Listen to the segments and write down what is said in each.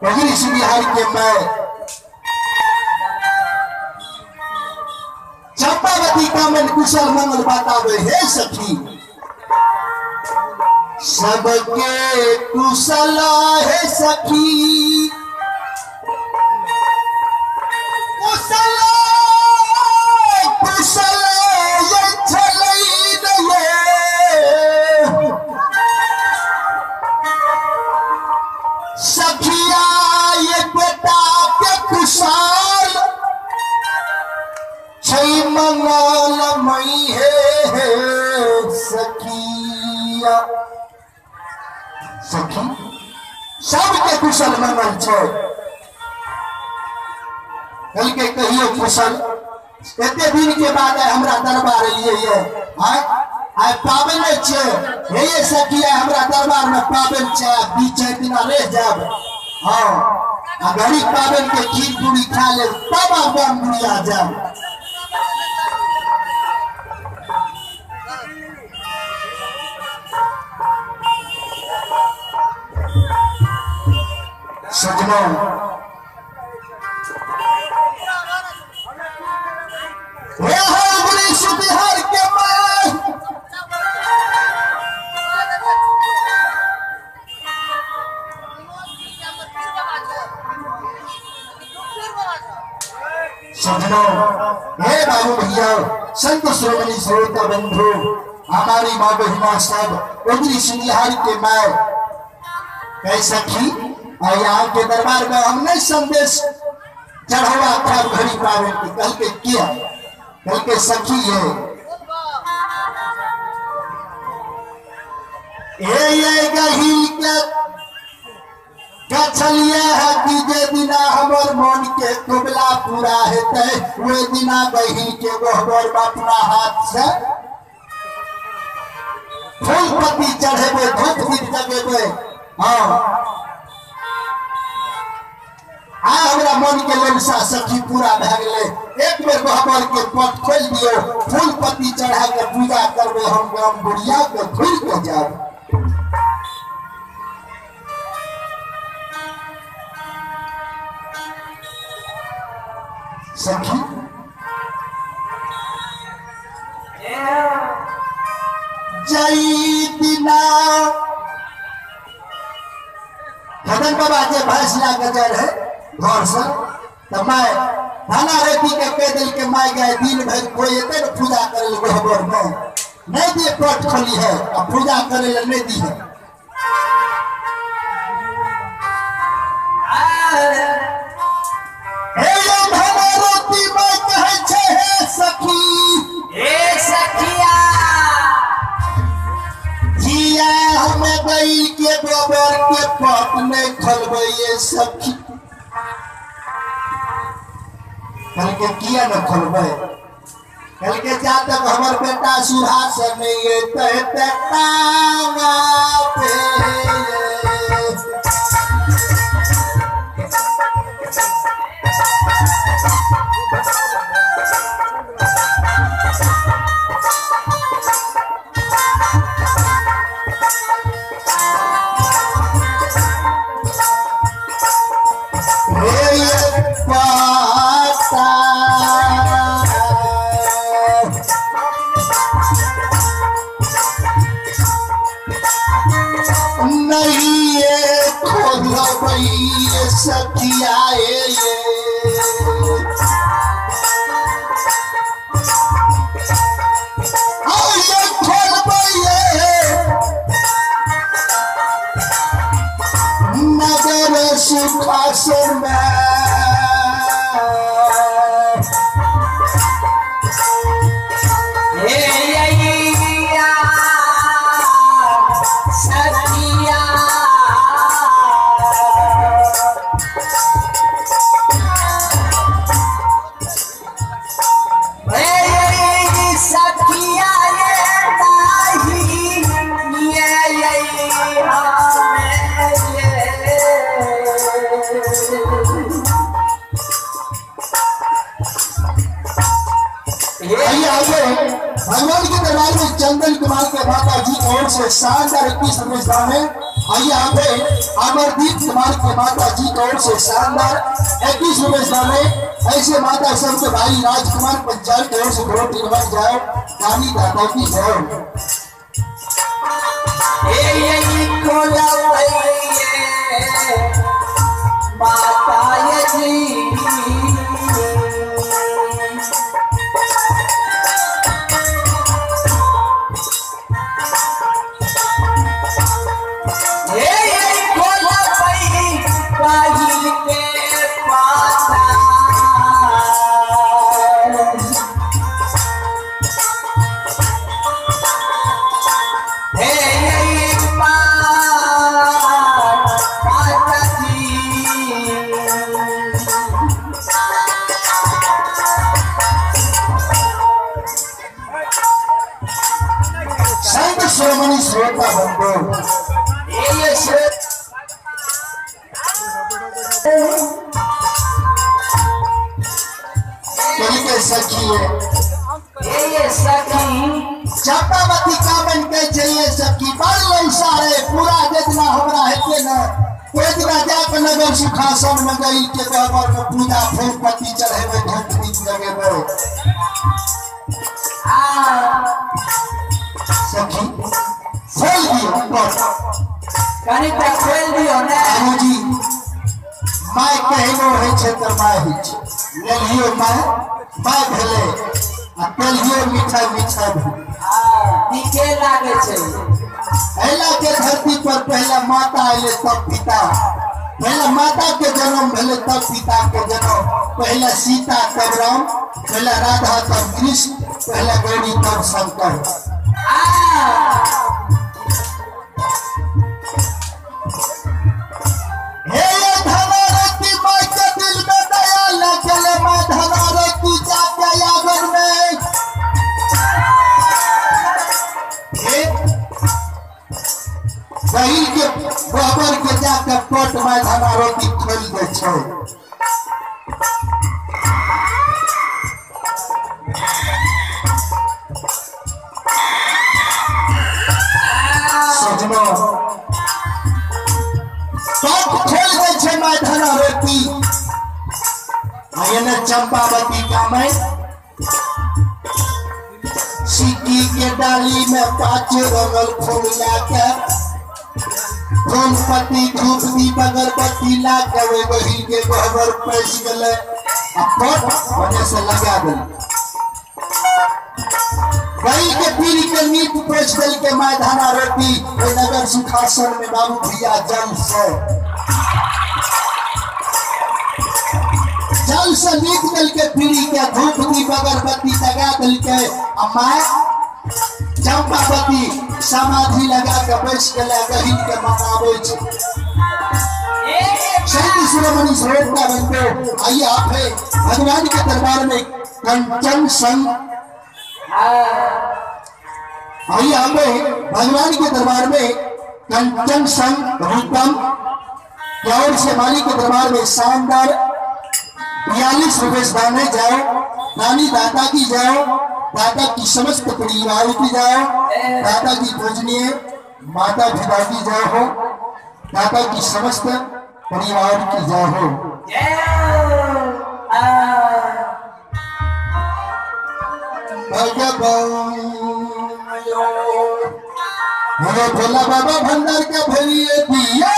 पगड़ी सुनिहार के मैं चंपावती का मन कुशल मंगल बतावे हे सखी सबके कुशल है सखी कुशल कुशल सखिया ये बेटा के कुशल छै मंगल मई है सखिया। सखी सबके कुशल मंगल छै कल के कहियो कुशल एते दिन के बाद हमरा दरबार एलियै ये आय आय पाबनि छै हे ये सखिया हमरा दरबार में पाबनि छै 2-4 दिन रह जाब। हां आ घड़ी पाबनि के खीर पूरी खा ले तब अपन बुढ़िया जाब। सजनों के सजनों हे बाबू भैया संत श्रोमणी श्रोता बंधु हमारी माँ बहिना सब उगरी सुनिहार के माँ कह सखी और यहाँ के दरबार में हमने संदेश चढ़ावा था घड़ी पावन की कल के किया कल के सखी है ये गहिल के गछलिया है कि जे दिना हमर मन के कुबला पूरा हेतै वे दिना बहिन के गोहबर अपना हाथ से फूल पत्ती चढ़ेबे धूप दीप जगेबे। हाँ आ हमरा मन के ललसा सखी पूरा भए गेलै एक बेर गहबर के पट खोलि दियौ फूल पत्ती चढ़ा के पूजा करबै हम गाम बुढ़िया के घुरि के जाब। सखी जई दिना खदन बाबा जे भैंस ला के जाय रहे घर से तो my धाना रेती के कह दिल के my गए दिन भर कोई एते न पूजा करे ले गहबर में नहीं दिए पट खोली है आ पूजा करे ले नहीं दी है। हे ये धाना रोटी my कहै छै हे सखी हे सखिया जिया हमें गई के गोबर के पट नहीं खोलबै ये सखी कल के किया न खोलबै कल के जा तक हमर बेटा सुहास नहीं एतै ते टांगा पे सखिया ये नगर सुखासन में भगवान के दरबार में चंदन कुमार के माता जी की ओर से शानदार 21 रुपए है। आइए आप अमरदीप कुमार के माता जी की ओर से शानदार 21 रुपए सामने ऐसे माता सब के भाई राजकुमार पंचाल की ओर से 2 बन जाओ दानी दादा की जय। माता जी श्रोमणी श्रोता बंधु ये सखी है ये सखी चंपावती कामन के चाहिए सखी बड़ सारे पूरा जितना हमरा है के ना इतना जाके नगर सुखासन में गई के गहबर में पूजा फूल पत्ती चढ़ेबे धूप दीप लगेबे। सखी खोल दियो कनी तक खोल दियो ना बाबूजी my कहनो है छै त my होइ छै लेलियो my my भेलै आ तेलियो मीठा मीठा भेलै नीके लागे छै। पहला के धरती पर पहला माता आइले तब पिता, पहला माता के जन्म भेलै तब पिता के जन्म, पहला सीता तब राम, पहला राधा तब कृष्ण, पहला गौरी तब शंकर। हे धनारती माई के दिल में दया लगल मां धनारती जाके आंगन में हे बहिल के बहबर के जाके पट मां धनारती खोल दे छै। सजनो पट खोल दे छै मां धनारती आयने चंपावती का मैं सिक्की के डाली में 5 रंगल फूल लाके फूल पत्ती धूप दीप अगरबत्ती लाके ओहि बहिल के गहबर पैस गेलै आ पट ओने से लगा देल गई के पीरी के नीप पैस देल के माय धाना रोटी ओहि नगर सुखासन में बाबू भैया जल से नीप दल के पीरी के धूप दीप अगरबत्ती लगा दल के आ my Champavati समाधि लगा के बैस गेलै गहिल के मनाबै छै। संत शिरोमणि श्रोता बंधु आइए आप है भगवान के दरबार में कंचन संग आइए हमें भगवान के दरबार में कंचन संग रूपम की ओर से माली के दरबार में शानदार 42 रुपए दाने जाओ दानी दाता की जाओ दाता की समस्त परिवार की जाओ दाता की पूजनीय माता पिता की जय हो दाता की समस्त परिवार की जय हो। भगवान भोला बाबा भंडार के भरिए दिया।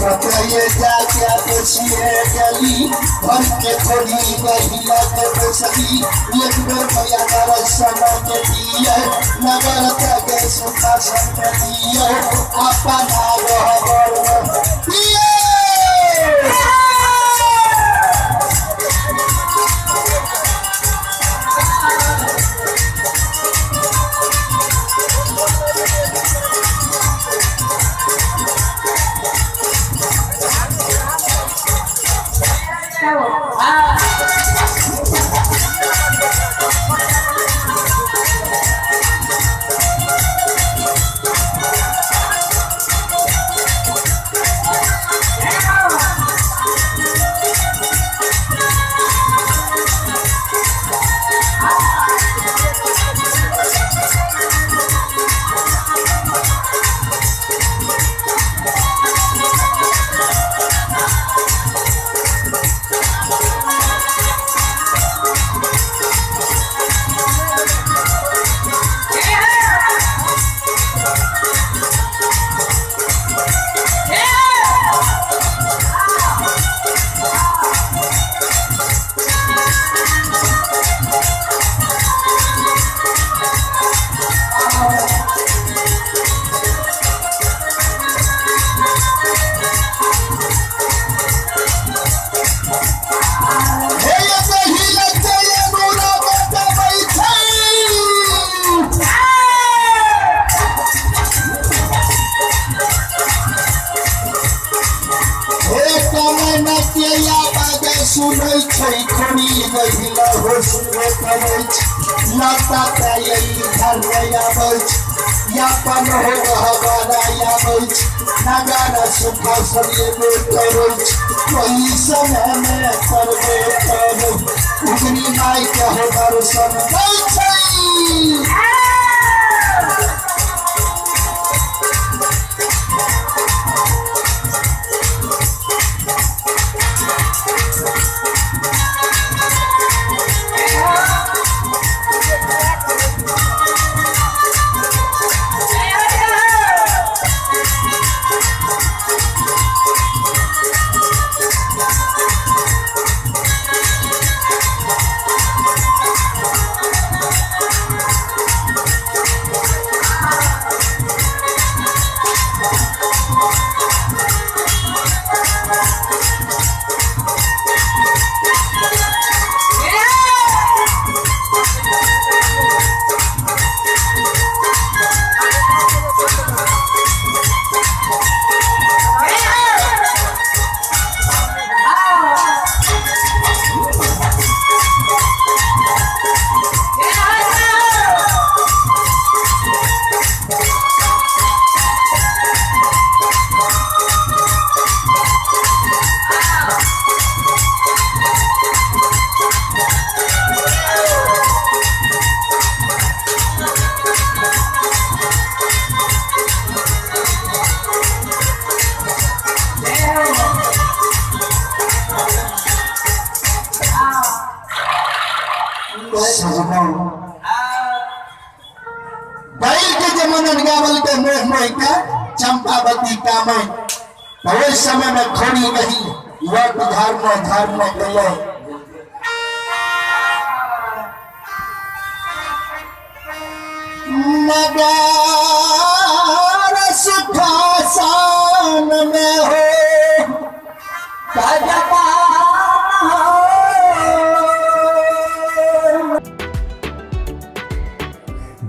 कतये जाके बसिए गली भर के थोड़ी गहिला के बसली एक बेर मैया दर्शन के दिए नगर तक सुखा संग दिए अपना गहबर दिए। सुनै छै खोरी गहिला हो सुनबे करै लता ताई घर आबै यापन हो गहवारा आबै नगारा सुखा सलेबे करै कोई समय में करबे करै उगनी माई के हो दर्शन दै छै। बैल के जमाना गावल के मोह मोह के चंपावती कामन तो समय में खोड़ी गई लट धर्म धर्म गए नगार सुखासन में हो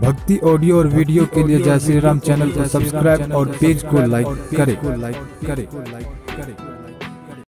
भक्ति ऑडियो और वीडियो के लिए जय श्री राम चैनल को सब्सक्राइब और पेज को लाइक करें।